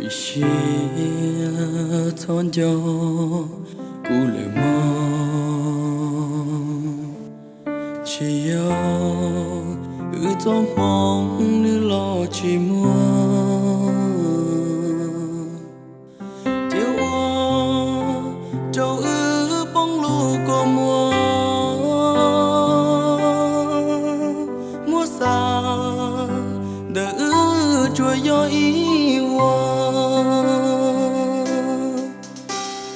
Sim siab txhob nco kuv lawm mog, tsis yog wb txoj hmoov nws los tsis muaj, ces ua rau wb poob lub kua muag. Muab xav ntawm wb tsuas yog ib vuag.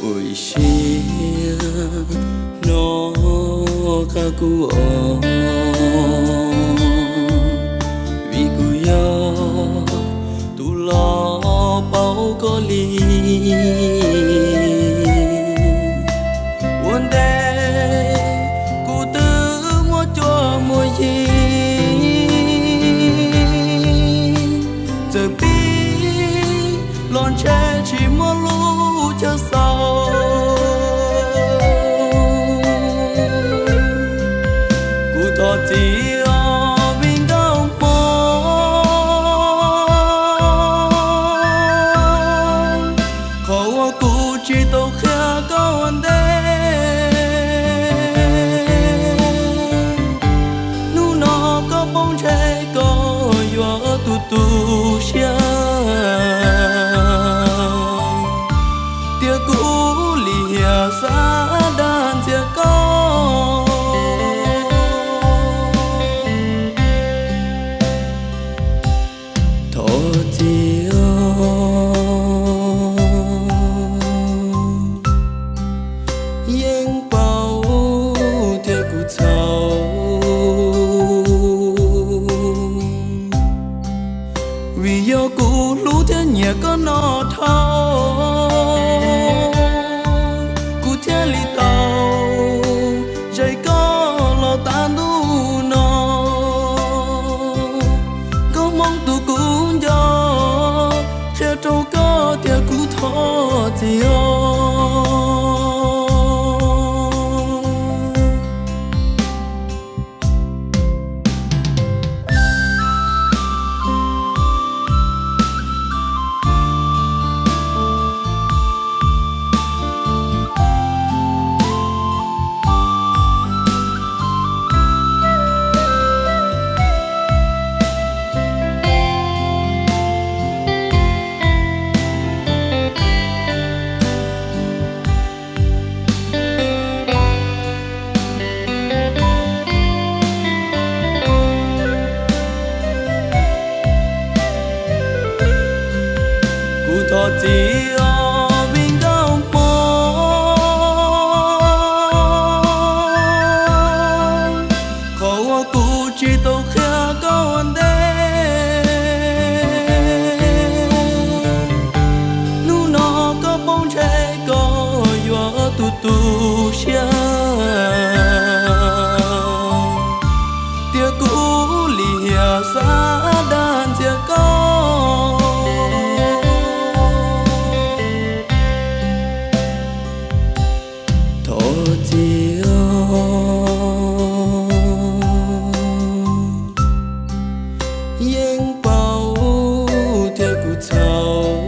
Ua ib siab hnov qab kuv os, vim kuv yog tus los paub koj li. Ua ntej kuv twb muaj cuab muaj yig, txawm pib los ntshe tsis muaj lub chaw xaus. Kuv thov txim os me nkauj hmoob, qhov uas kuv tsis tau qhia koj ua ntej. Hnub no koj paub ntshe koj yuav tu tu siab tias kuv lim hiam xav dag ntxias koj. Thov txim os, yeej paub tias kuv txhaum, vim yog kuv hlub thiab nyiam koj no dhau, kuv thiaj li tau zais koj los tav ntuj no. Nkauj hmoob tus kuv nco, qhia rau koj tias kuv thov txim os. Kuv thov txim os me nkauj hmoob, qhov uas kuv tsis tau qhia koj ua ntej. Hnub no koj paub ntshe koj yuav tu tu siab tias kuv lim hiam xav dag ntxias koj. Thov txim os, yeej paub tias kuv txhaum,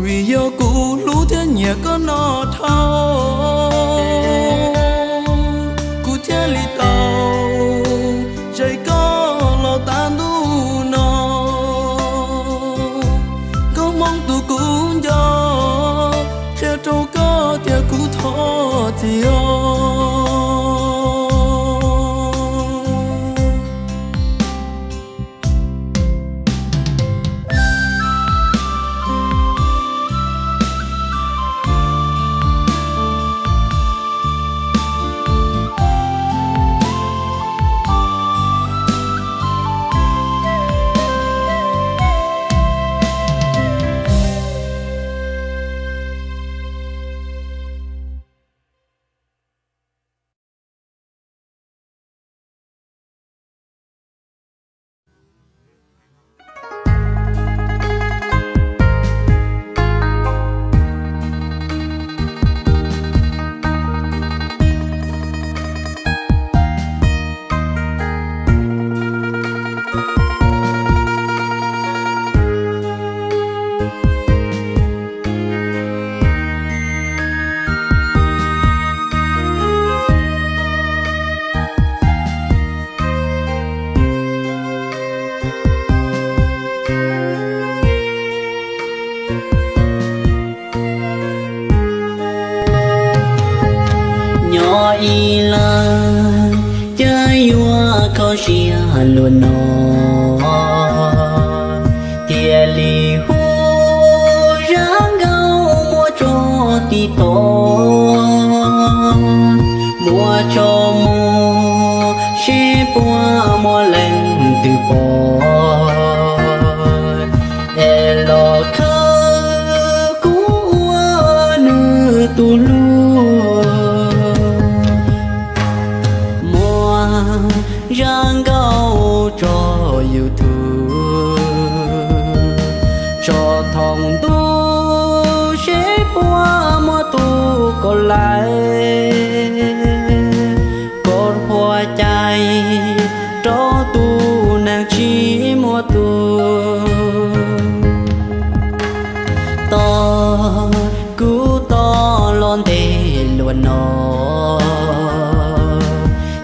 vim yog kuv hlub thiab nyiam koj no dhau, kuv thiaj li tau zais koj los tav ntuj no. Nkauj hmoob tus kuv nco, qhia rau koj tias kuv thov txim os. Luag no thiaj li hu zaj nkauj muab tso tiv tod, muab tso mus seb puas muaj leej twg pom, es los khawb kuv ua nws tus hlub. Muab zaj nkauj tso YouTube, tso thaum ntuj seb puas muaj tus kos lais, kos huam cai rau tus neeg tsis muaj tus. Tos kuv tos los ntev luag no,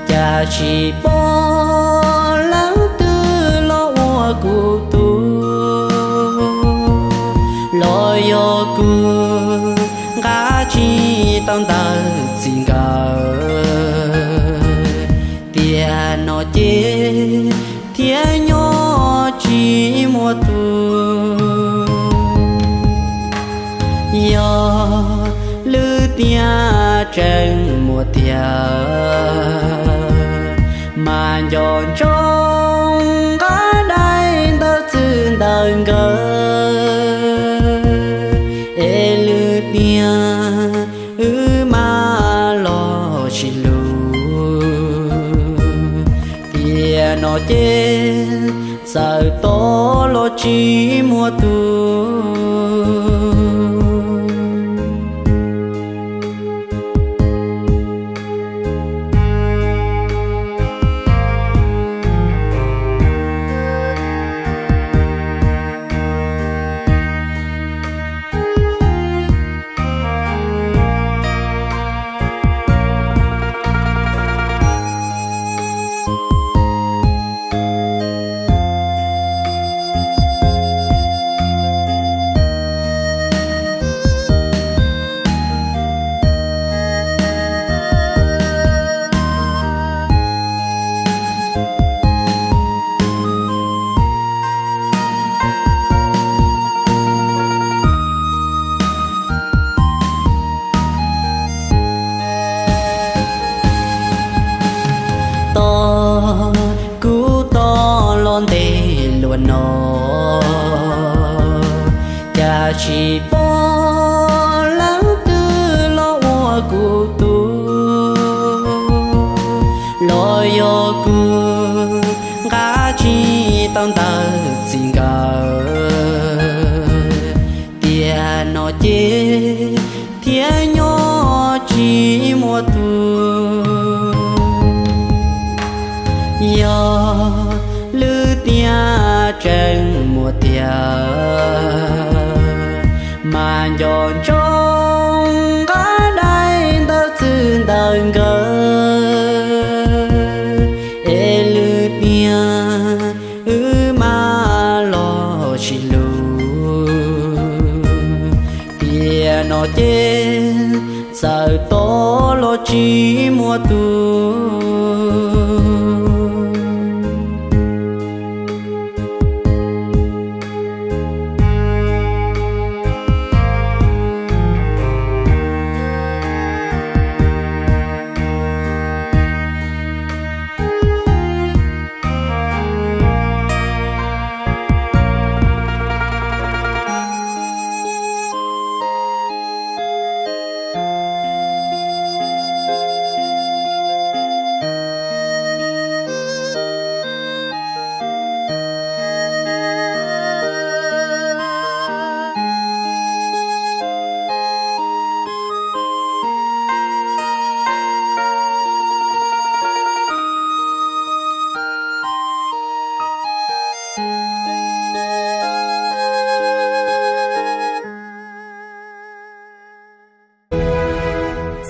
cas tsis pom leej twg los ua kuv tug, los yog kuv nqa tsis tau ntawv txij nkawm, tiam no ces thiaj nyob tsis muaj tus. Yog lwm tiam tseem muaj tiag, mas nco ntsoov nqa dai ntawv txij ntawm nkawd, es lwm tiam wb mam los sib hlub, tiam no ces txawm tos los tsis muaj tus. Tos kuv tos los ntev luag no, cas tsis pom leej twg los ua kuv tug, los yog kuv nqa tsis tau ntawv txij nkawm, tiam no ces thiaj nyob tsis muaj tus. Yog lwm tiam tseem muaj tiag, mas nco ntsoov nqa dai ntawv txij ntawm nkawd, es lwm tiam wb mam los sib hlub, tiam no ces txawm tos los tsis muaj tus.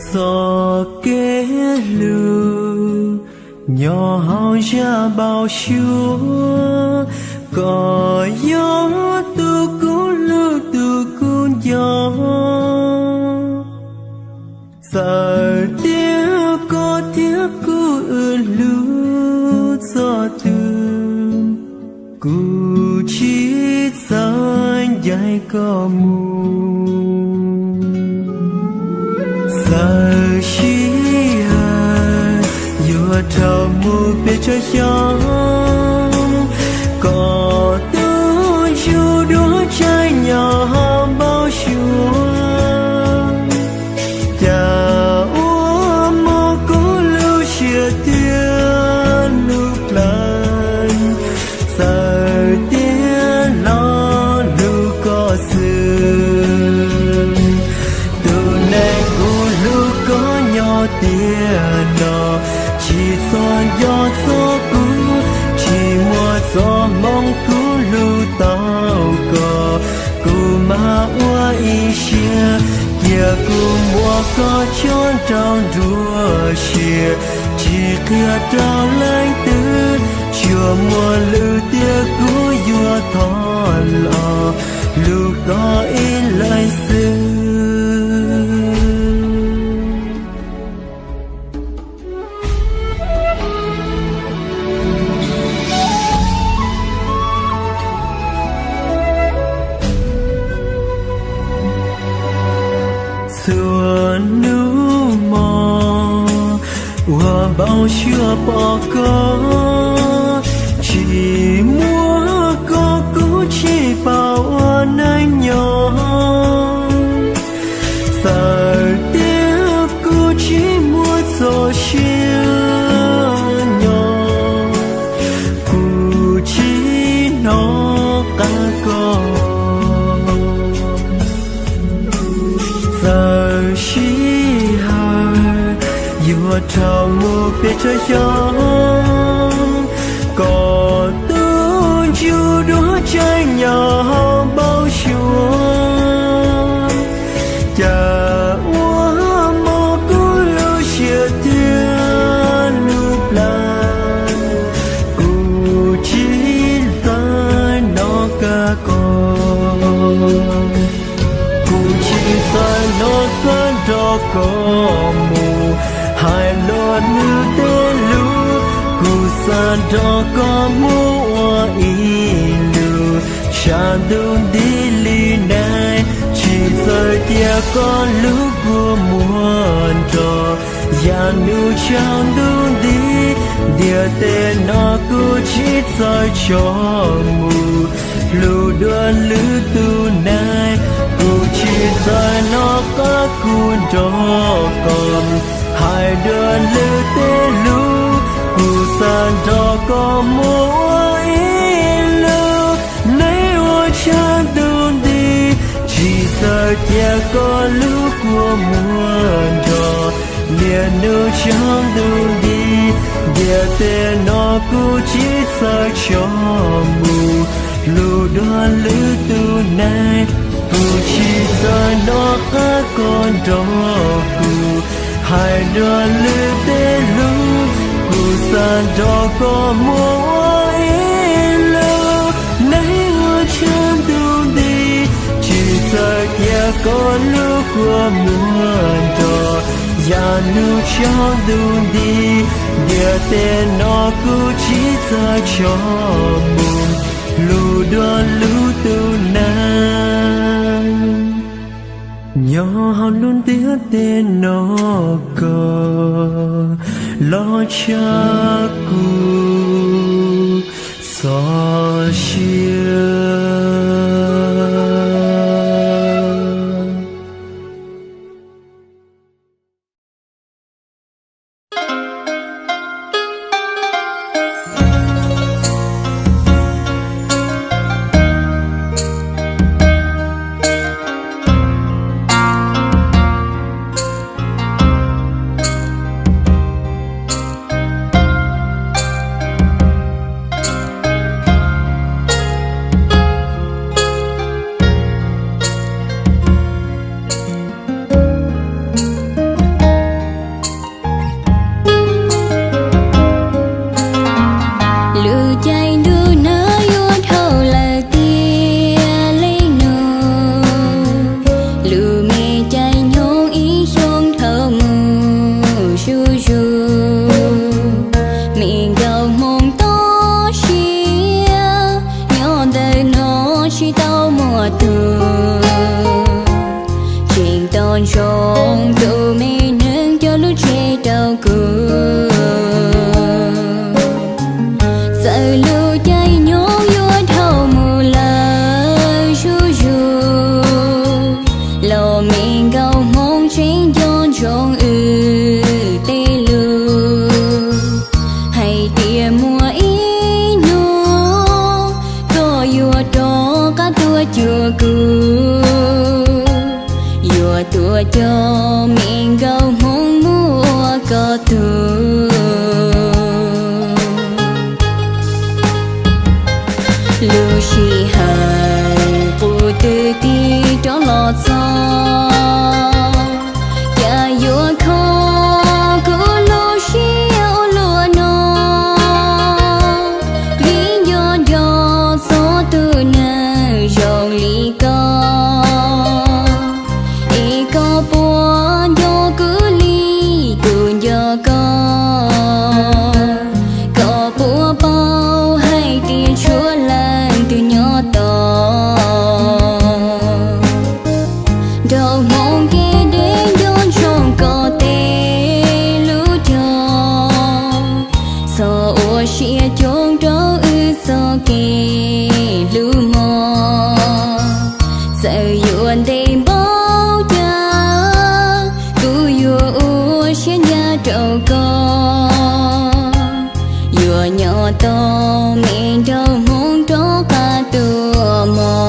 Txoj kev hlub nyob hauv zaj npau suav, koj yog tus kuv hlub tus kuv nco. Txawm tias koj thiab kuv wb hlub txog twg, Kuv tsis txawj ncaim koj mus, txawm sij hawm yuav dhau mus pes tsawg xyoo, koj tus ntsuj duab tseem nyob npau suav. Cas ua mob kuv lub siab thiab lub plawv, txawm tias los hlub koj xwb. Tus neeg kuv hlub koj nyob tiam no, tsis txhob nco txog kuv, tsis muaj txoj hmoo kuv hlub tau koj. Kuv mam ua ib siab, cia kuv muab koj tso nrau nruab siab, tsis qhia rau leej twg, tsuas muaj lwm tiam kuv yuav thov los hlub koj ib leeg xwb. Txhua hnub hmo uas npau suav pom koj, tsis muaj koj kuv tsis paub ua neej nyob. Txawm tias kuv tsis muaj txoj sia nyob, kuv tsis hnov qab koj. Txawm sij hawm yuav dhau mus pes tsawg xyoo, koj tus ntsuj duab tseem nyob npau suav. Cas ua mob kuv lub siab thiab lub plawv, kuv tsis txawj nco qab koj. Kuv tsis txawj nco qab nrog koj mus hais luag lwm tej lus, kuv xav nrog koj mus ua ib lub sab ntuj nti li neeg. Tsis txawj cia koj lub kua muag nrog yav ntuj tshav ntuj nti, ntiaj teb no kuv tsis txawj tso mus hlub dua lwm tus neeg. Kuv tsis txawj nco qab kuv nrog koj hais dua lwm tej lus, kuv xav nrog koj mus ua ib lub neej ua tshav ntuj nti. Tsis txawj cia koj lub kua muag nrog niaj hnub tshav ntuj nti, ntiaj teb no kuv tsis txawj tso mus hlub dua lwm tus neeg. Kuv tsis txawj nco qab koj nrog kuv hais dua lwm tej lus, kuv xav nrog koj mus ua ib lub neej ua tshav ntuj nti. Tsis txawj cia koj lub kua muag nrog yav ntuj tshav ntuj nti, ntiaj teb no kuv tsis txawj tso mus hlub dua lwm tus neeg. Nyob hauv lub ntiaj teb no koj los tshaj kuv txoj sia. cuag kuv, yuav tuaj coj me nkauj Hmoob muab ua koj tug. Lub sij hawm qub twg tig rov los txog, cas yuav kho kuv lub siab ua luaj no. Vim nco nco txog tus neeg zoo li koj, es koj puas nco kuv li kuv nco koj? Koj puas paub hais tias tshuav leej twg nyob tos? Nraug Hmoob kev deb nco ntsoov koj tej lus cog, txhob ua siab coob rau wb txoj kev hlub mos. Txawm yuav ntev npaum cas, kuv yuav ua siab ncaj rau koj, yuav nyob tos me nraug Hmoob rov qab tuaj mog.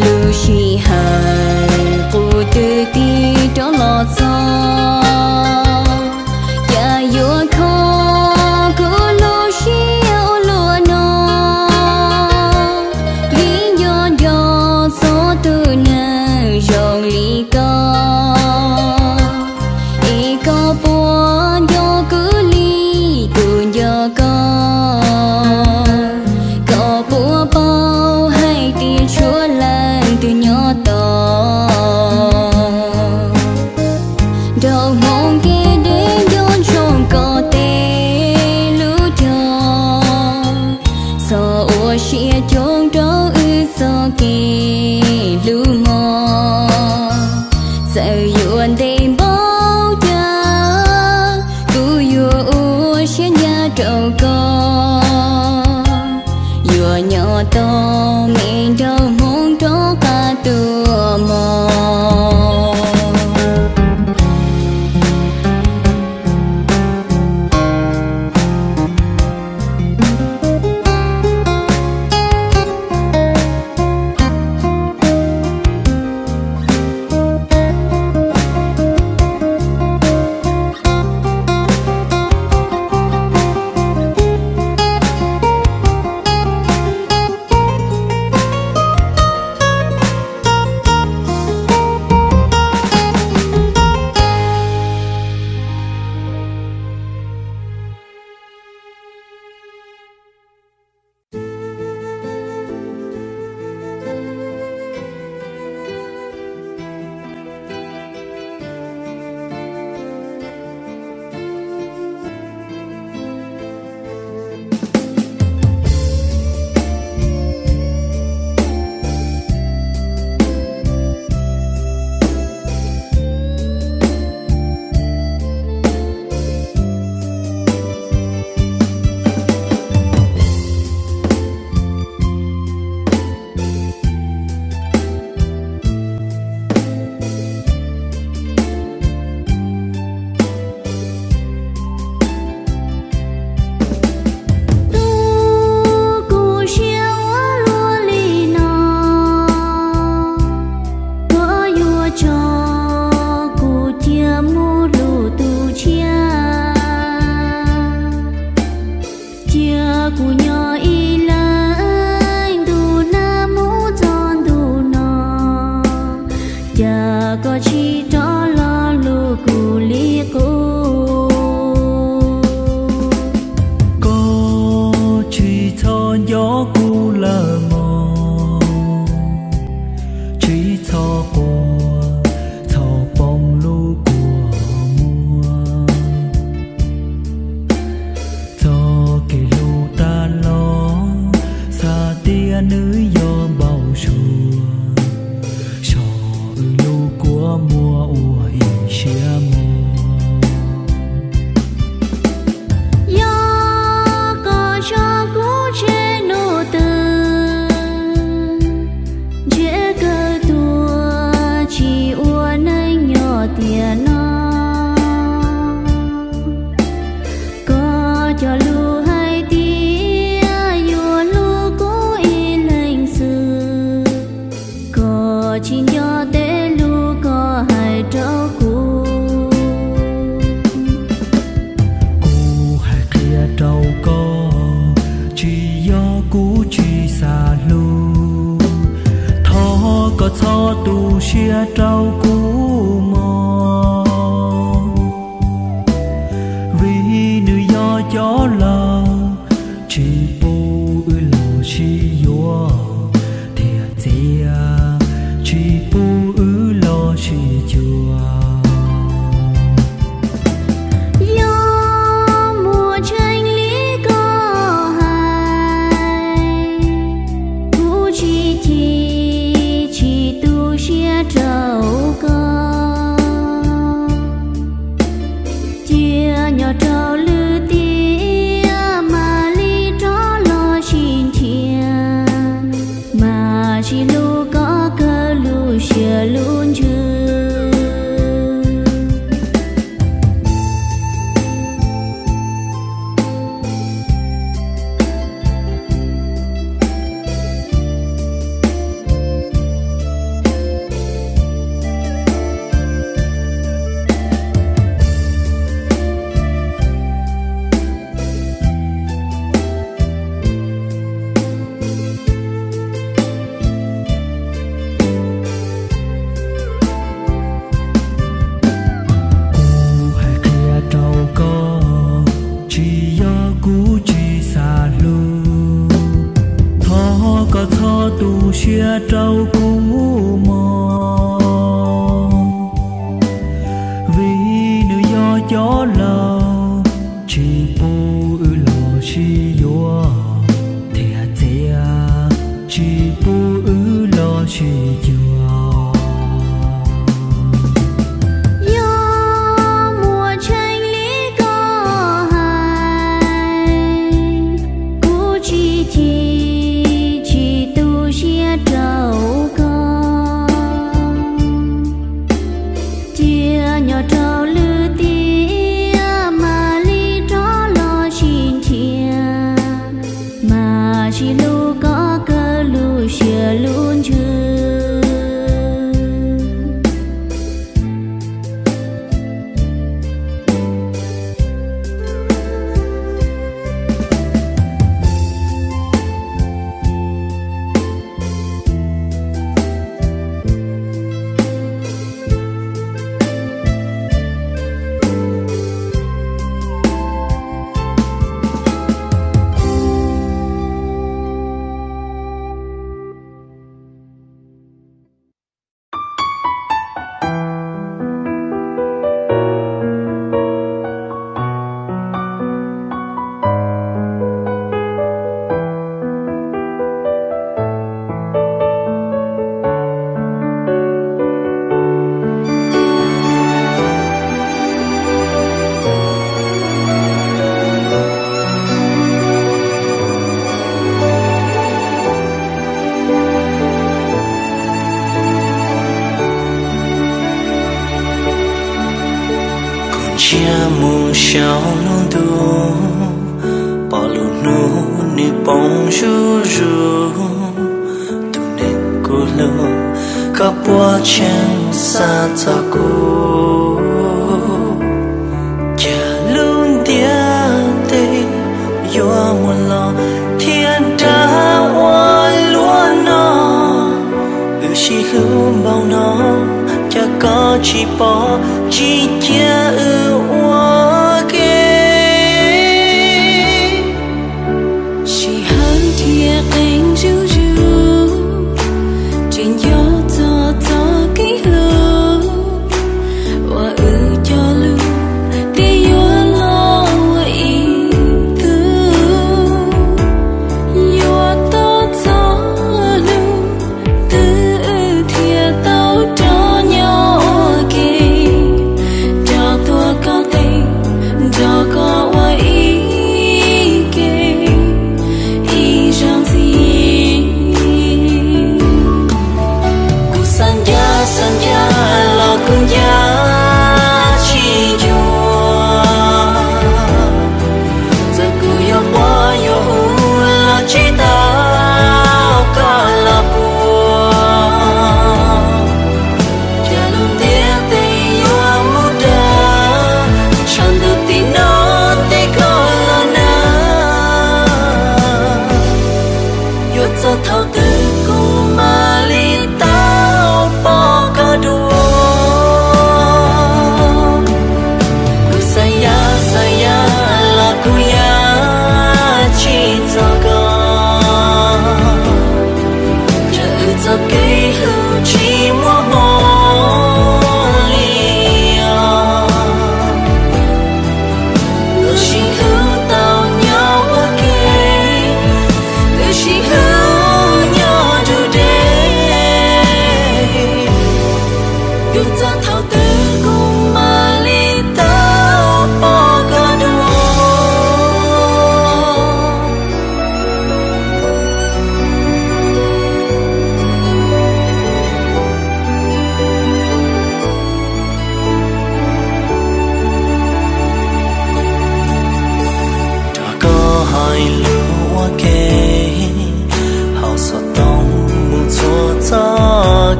Lub sij hawm qub twg tig rov los txog, cas yuav kho kuv lub siab ua luaj no. Vim nco nco txog tus neeg zoo li koj, es koj puas nco kuv li kuv nco koj? Koj puas paub hais tias tshuav leej twg nyob tos? Nraug Hmoob kev deb nco ntsoov koj tej lus cog, txhob ua siab coob rau wb txoj kev hlub mos. Txawm yuav ntev npaum cas, kuv yuav ua siab ncaj rau koj, yuav nyob tos me nraug Hmoob rov qab tuaj mog. Cov laus tsis pub wb los sib yuav, thiab txiav tsis pub wb los sib cuag. Yog muaj tseeb li koj hais, kuv tsis chim tsis tu siab rau koj. Cia nyob rau lwm tiam, mam li rov los sib nrhiav, mam sib hlub kom kawg lub siab lub ntsws. Koj ntsia mus saum lub ntuj, pom lub hnub nws poob zuj zus. Tus neeg kuv hlub, koj puas tseem xav txog kuv? Cas lub ntiaj teb yuav muaj los thiab nrag ua luaj no. Wb sib hlub npaum no, cas koj tsis pom tsis cia wb ua ke? Sij hawm dhia qees zuj zus, tseem nco txog txoj kev hlub uas wb cog lus tias yuav los ua ib tug. Yuav tau txog hnub twg wb thiaj tau rov nyob ua ke, rov tuaj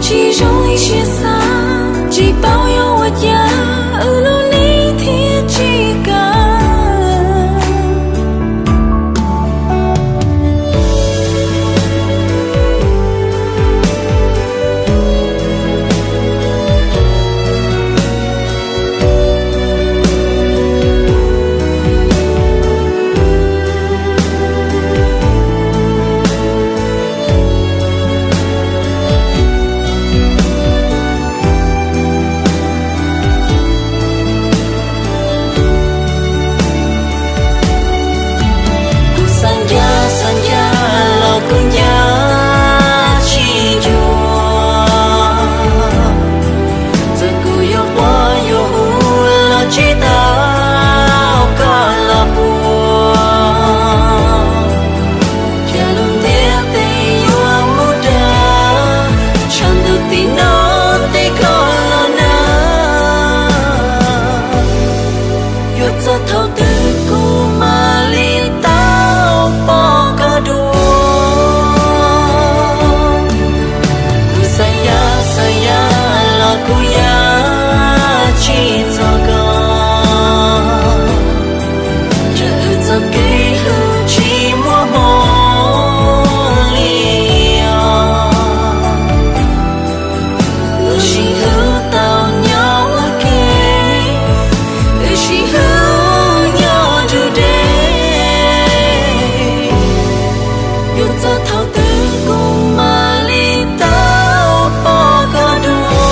Tsis zoo ib siab xav, tsis paub yuav ua cas, wb lub neej thiaj tsis kam. Kuv xav ncav xav ncav los kuv ncav tsis ncuag. Txawm kuv yuav quaj yuav hu los tsis tau koj los puas. Cas lub ntiaj teb yuav mus dag, tshav ntuj tim no tej koj los nag. Yuav txog thaum twg kuv mam li tau pom koj dua. Kuv xav ya xav ya los kuv ya tsis txog koj. Ces wb txoj kev hlub tsis muaj hmo li os. Wb sib hlub tau nyob ua ke, wb sib hlub nyob nrug deb. Yuav txog thaum twg kuv mam li tau pom koj dua.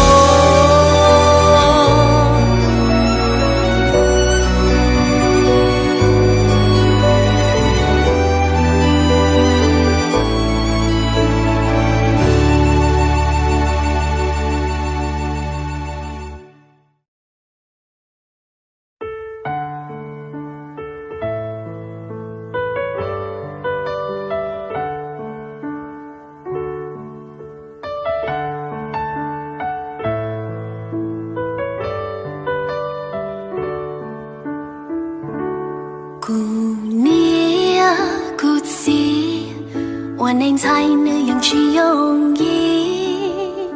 Kuv niam kuv txiv ua neej ntxhais nws yeej tsis yooj yim.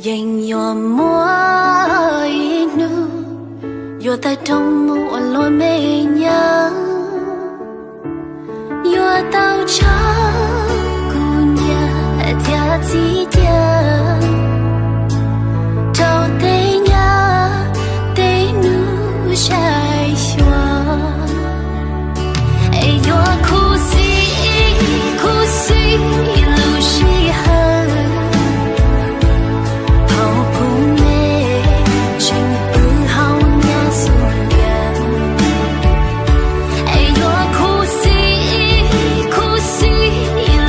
Yeej yuav muaj ib hnub yuav tawm rooj mus ua luag me nyuam. Yuav tau tso kuv niam thiab txiv cia rau tej nyab tej nus saib xyuas. Es yuav khuv xim khuv xim lub sij hawm thaum kuv me tseem pw hauv nyab xub ntiag. Es yuav khuv xim khuv xim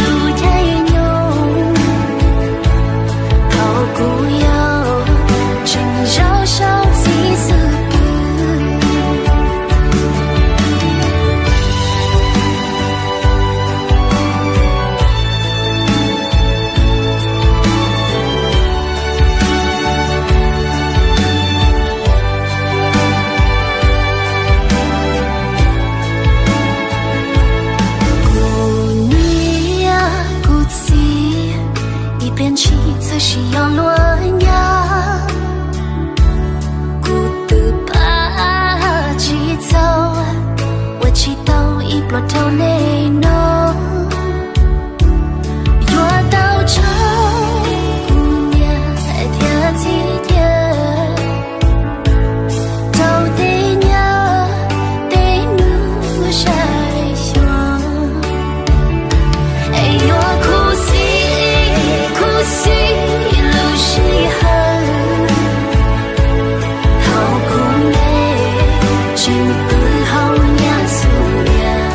lub caij nyoog thaum kuv yau tseem zaum saum txiv xub pwg. Kuv niam kuv txiv ib pliag ntshis txawm sis yog luag nyab. Kuv twb pab tsis txaus ua tsis tau ib pluag rau nej no. Yuav tau tso kuv niam thiab txiv cia rau tej nyab tej nus saib xyuas. Es yuav khuv xim khuv xim lub sij hawm thaum kuv me tseem pw hauv nyab xub ntiag.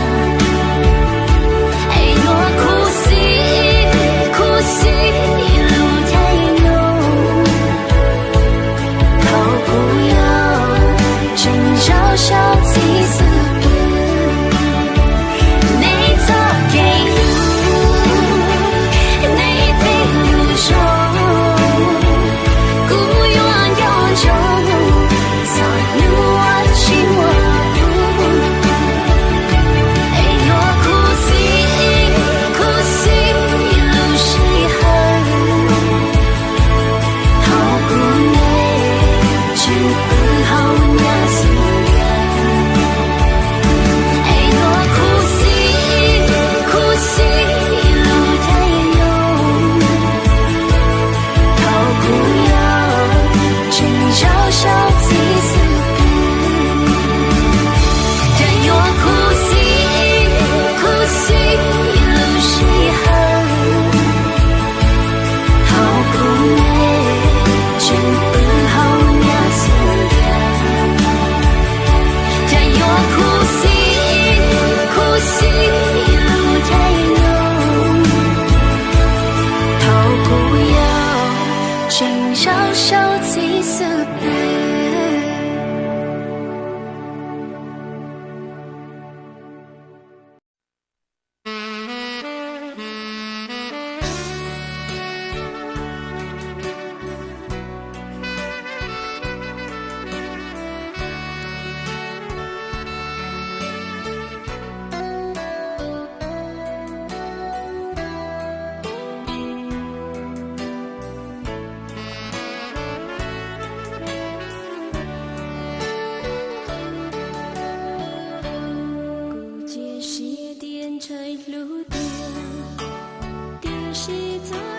sib txuag